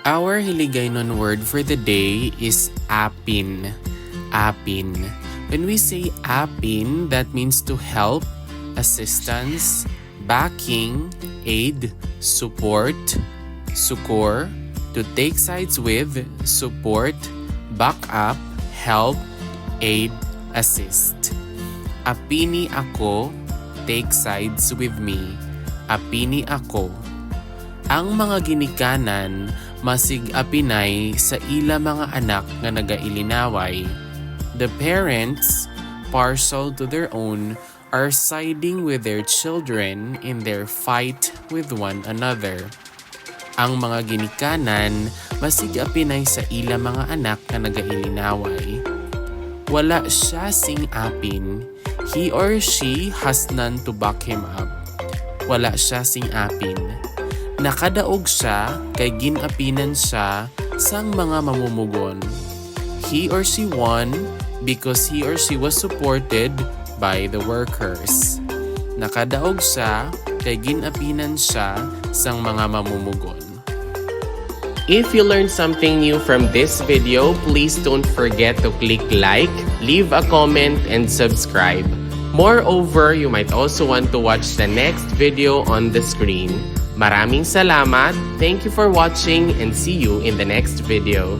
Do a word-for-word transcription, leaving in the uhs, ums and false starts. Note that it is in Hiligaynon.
Our Hiligaynon word for the day is apin. Apin. When we say apin, that means to help, assistance, backing, aid, support, sukor, to take sides with, support, back up, help, aid, assist. Apini ako, take sides with me. Apini ako. Ang mga ginikanan masig-apinay sa ila mga anak nga nagailinaway. The parents, partial to their own, are siding with their children in their fight with one another. Ang mga ginikanan masig-apinay sa ila mga anak nga nagailinaway. Wala siya sing apin. He or she has none to back him up. Wala siya sing apin. Nakadaog siya kay gin-apinan siya sang mga mamumugon. He or she won because he or she was supported by the workers. Nakadaog siya kay gin-apinan siya sang mga mamumugon. If you learned something new from this video, please don't forget to click like, leave a comment, and subscribe. Moreover, you might also want to watch the next video on the screen. Maraming salamat, thank you for watching, and see you in the next video.